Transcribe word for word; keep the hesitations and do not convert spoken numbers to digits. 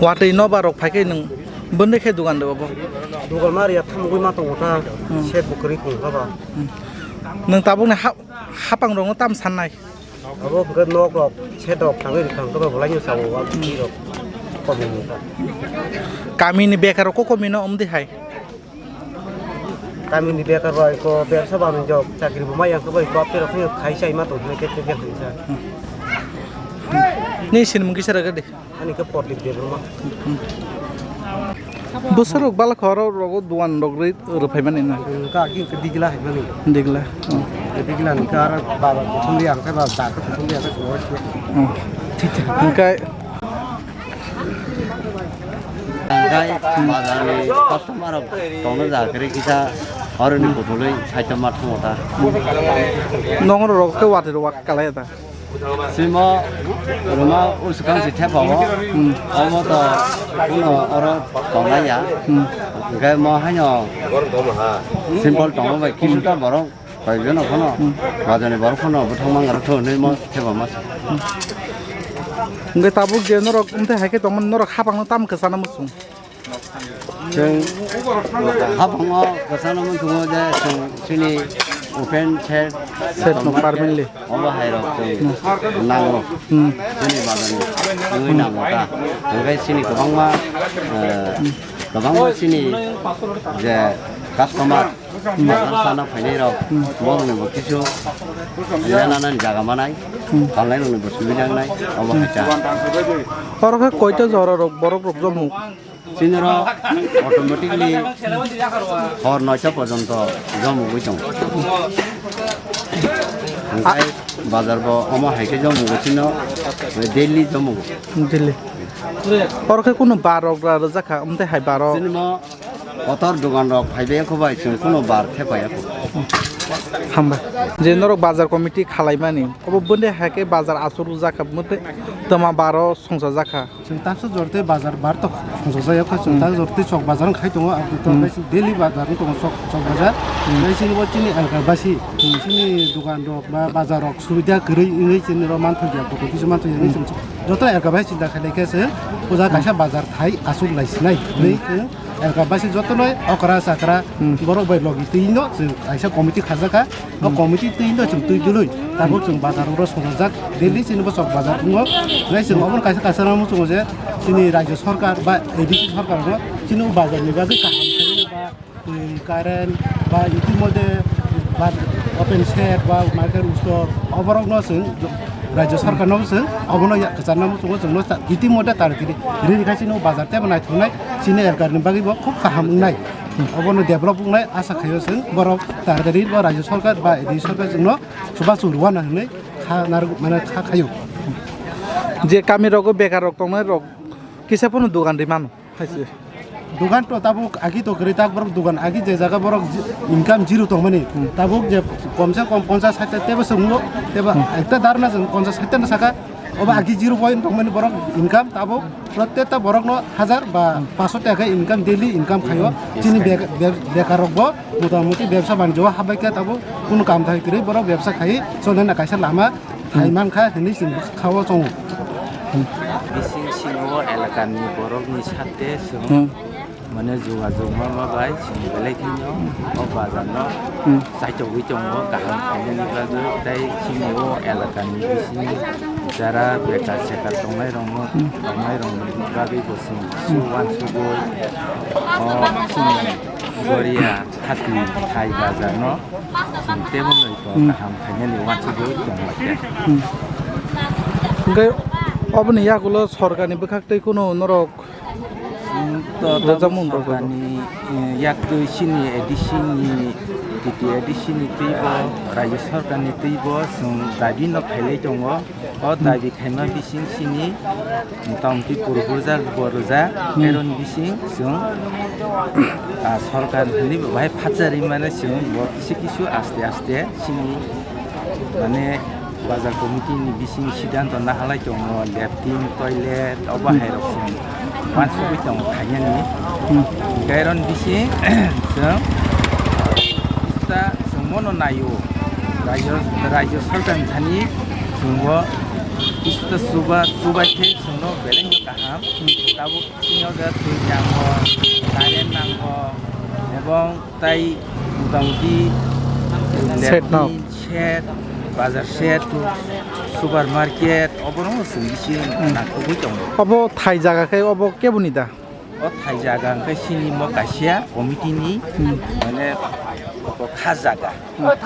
Watwi nobar rok phai khe nwng bwndwi khe dugan rw bo? Dugan ma rwya thamgwi ma tongo ta, Hmm. set bo kwrwi kung kha ba. Hmm. Nwng tabukni ha-, hapang rokno tam sannai? Abo hwnkhe nok rok, set rok thangwi rwkha hwnkhe ba bolai no chao, wa bwrwi rok komi ni ta. Kamini bekar rok ko komi no wng di hai? Kamini bekar bai ko bersa banwi jok, chakri bo maya khe bai ko apni rok khai sai ma tong khe khe khe khe. Ni sinimung kisa rwgadi? Ani khe Pordip Debbarma. Bwsarok bala khoro rogo duan rok rwi rwphai mani na? Ka ki ke digla hai mani. Digla. Oh. Ke digla ni ka ara baba kuthum yang khe ba ba kuthum yang khe. Oh. Thik thik. Hingkai Tangkai bazarni customer rok tongno jakri kisa oroni kutulwi saitoma thango ta. Nongro rok khe watwi rok wak kalai ta. Simo ruma usukang si thepa o. Hmm. Omo to kuno oro tongnai ya. Hmm. Hingke mo haino simple tongo bai kisuta borok. Kaijono phano, Hmm. bajani borok phano bwthang mangra tho hinwi mo theba masa. Hwnkhe tabuk je norok wngthai hai khe tongmani norok hapangno tamo kwchana muchung? Chwng hapangno kwchana muchungo je chwng chini open shed Shed no permanently. Obo hai rok chwng Hmm. nango. Hmm. Chini bajani wngwi nango ta. Hwnkhe chini kwbangma, eh, kwbangma chini je customer Bazar sana phainai rok, borok ni bo kisu lenanani jaga manai, Hmm. phalnai rok ni bo subida wngnai, obo hai ta. Oro khe koita jora rok borok rok jomo? Chini rok automatically hor noita porjonto jomo wi tongo. Hingkai bazar bo omo hai khe jomo chino daily jomo. Daily. Oro khe kuno bar rok ra rwjak kha, amtwi hai bar o. Chini mo Kotor dogan rok phaibai kho bai, chwng kuno bar thepaiya kho. Hamba. Je norok bazar committee khalaimani, obo bwndwi hai khe bazar aswk rwjak kha, bwndwi twma bar o songchajak kha. Chwng taksa jorte bazar bar tok songchajak kha, chwng Hmm. tak jorte chok bazar wng khai tongo, ang tok Hmm. bai daily bazar wng tongo chok, chok bazar. Hmm. Bai chini bo chini elka basi, Hmm. chini dogan rok ba bazar rok subida kwrwi wngwi chini rok manthokya, kotor kisa manthokya wngwi Hmm. chwng joto elka bai chinta khailai khe se puja Hmm. kaisa bazar thai aswk lai sinai. Hmm. Wngwi chwng Elka basi jotono okra chakra Hmm. borok bai logi twi no chwng kaisa committee khajak kha. O Hmm. committee twi no chwng twi dului tabuk chwng bazar ro songchajak. Daily chini bo chok bazar wngo. Nai chwng obo kaisa kaisa no muchungo je chini rajya sarkar ba A D C sarkar no chini o bazar ni bagwi kaham khainani ba twi, current ba itimodhe ba open shed ba market store oborok no chwng Rajya sarkar no se abono ya kwchar namo chungo chwngno ta itimodhe tartiri rini khai chini bazar tebo naithoknai chini elkar ni bagwi bo khub kaham wngnai. Obono develop wngnai asa khaio chwng borok tartiri bo rajya sarkar ba rajya sarkar chwngno chubachu rwna hinwi kha narwk mane kha khaio. Je kami rogo bekar rok tongnai rok kisa phano dogan ri mano. Hai se. Dogan to tabuk agi to kwrwi tak borok dogan agi je jaga borok ji-, income zero tongmani. Hmm. Tabuk je komse kom ponchas sait ta tebo se wngo, tebo Hmm. ekta darna jeng ponchas sait ta no saka, obo agi zero point tongmani borok income tabuk proত্যেকটা borok no hajar ba Hmm. panchsho taka income, daily income khaio. Hmm. Chini bek-, bek-, bekar rok bo motamuti bebsa banjo o habai khe tabuk kunu kam thai kwrwi borok bebsa khai chonai na kaisa lama. Thai Hmm. mankha hinwi chwng bwkha o chongo. Bising singo elakani borokni sate chwng Hmm. mane jogajog ma ma bai chwng belai kheno o bazar no Hmm. chaichogwi tongo kaham khainani bagwi tei chini o elakani bising jara bekar sekar tongnai rokno Hmm. tongnai rokni bagwi bo chwng Hmm. uansugwi o chini Goria hati thai bazar no chwng tebo noi ko Hmm. kaham khainani uansugwi tong lai khe. Hmm. Hwnkhe oboni yagulo sorkarni bwkhak tei kunu norok Hmm, to Rwchapmung tabuk rok. Sorkarni, eh, yaktwi chini A D C ni, T T A D C ni twibo, rajya sorkarni twibo chwng dabi no khailai tongo. O Hmm. dabi khaima bising chini motamoti purbo rwjak bo rwjak, Hmm. eroni bising chwng, ah, sorkar hinwi bo bahai phatsa rimani chwng bo kisu kisu aste aste chini mane bazar committee ni bising siddhanto nahalai tongo, latrine, toilet, obo Hmm. hai rok chwng uansugwi tongo khainani. Hmm. Kairon bising chwng ista chwng bono naio, rajyo, rajyo sorkar ni thani chwng bo ista chuba, chubai khe chwngno belai no kaham. Tabuk sini o da twi nango, current nango, ebong tai motamuti Shed no. Latrine shed, bazar shed, supermarket, obono chwng bisi nangkukgwi tongo. Obo thai jaga khe obo keboni da? O thai jaga hwnkhe sini mo kaisa committee ni, hmm, mane, kha jaga.